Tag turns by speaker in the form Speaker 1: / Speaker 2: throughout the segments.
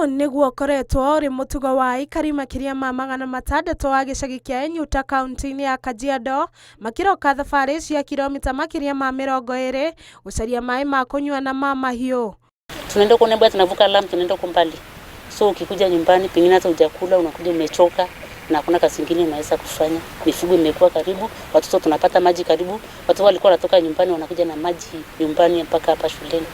Speaker 1: Ũyũ nĩguo ũkoretwo ũrĩ mũtugo wa aikari makĩria ma 600 a gĩcagi kĩa Enyuta kauntĩ-inĩ ya Kajiado makĩroka thabarĩ cia kilomita makĩria ma 20 gũcaria maĩ ma kũnyua na ma mahiũ.
Speaker 2: Tunaenda huko Nembwe, tunavuka lami, tunaenda huko mbali. So ukikuja nyumbani pengine hata hujakula, unakuja umechoka na hakuna kazi ingine unaweza kufanya. Mifugo imekuwa karibu, watoto tunapata maji karibu. Watoto walikuwa wanatoka nyumbani wanakuja na maji nyumbani mpaka hapa shuleni.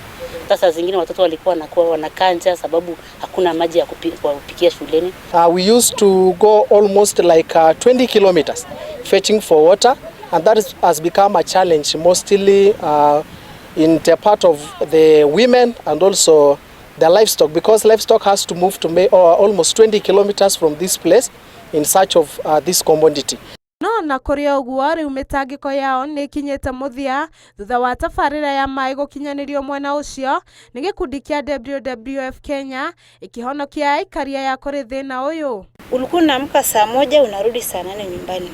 Speaker 2: Hata saa zingine watoto walikuwa wanakuwa wanakaa njaa sababu hakuna maji ya kupikia shuleni.
Speaker 3: We used to go almost like 20 kilometers fetching for water, and that has become a challenge mostly in the part of the women and also the livestock, because livestock has to move to almost 20 kilometers from this place in search of this commodity.
Speaker 1: No na kũrĩ ũguo, rĩu mĩtangĩko yao nĩ ĩkinyĩte mũthia thutha wa tabarĩra ya maĩ gũkinyanĩrio mwena ũcio nĩ gĩkundi kĩa WWF Kenya, ĩkĩhonokia aikari aya kũrĩ thĩna ũyũ.
Speaker 4: Ulikuwa unaamka saa 1, unarudi saa 8 nyumbani,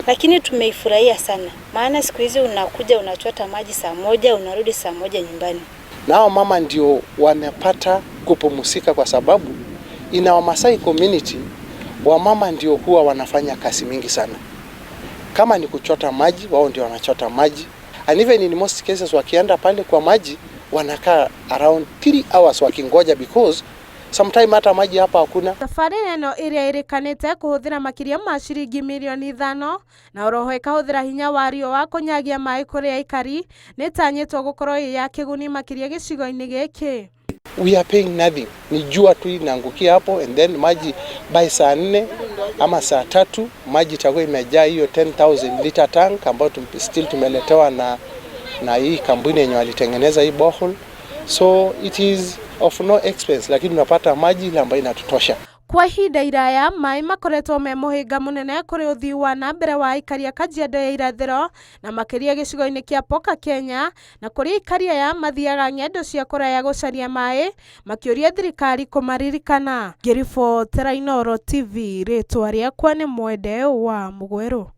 Speaker 4: lakini tumeifurahia sana, maana siku hizi unakuja unachota maji saa 1, unarudi saa 1 nyumbani.
Speaker 5: Na hao mama ndio wamepata kupumzika kwa sababu in our Masai community wamama ndio huwa wanafanya kazi mingi sana. Kama ni kuchota maji, wao ndio wanachota maji. And even in most cases wakienda pale kwa maji wanakaa around 3 hours wakingoja because sometime hata maji hapa hakuna.
Speaker 1: Tabarĩra ĩno ĩrĩa ĩrĩkanĩte kũhũthĩra makĩria ma ciringi mirioni 5 na oroho ĩkahũthĩra hinya wa riũa kũnyagia maĩ kũrĩ aikari nĩ ĩtanyĩtwo gũkorwo ĩ ya kĩguni makĩria gĩcigo-inĩ gĩkĩ.
Speaker 5: We are paying nothing. Ni jua tu inaangukia hapo and then maji by saa 4 ama saa 3 maji itakuwa imejaa hiyo 10,000 liter tank ambayo still tumeletewa na hii kampuni yenye walitengeneza hii borehole. So it is of no expense, lakini tunapata maji ile ambayo inatutosha.
Speaker 1: Kwa ihinda iraya maĩ makoretwo me mũhĩnga mũnene kũrĩ ũthii wa na mbere wa aikari a Kajiado ya irathĩro na makĩria gĩcigo-inĩ kĩa Poka Kenya, na kũrĩa aikari aya mathiaga ng'endo cia kũraya gũcaria maĩ makĩũria thirikari kũmaririkana. Ngĩribotera Inooro TV, rĩtwa rĩakwa nĩ Mwende wa Mũgwerũ.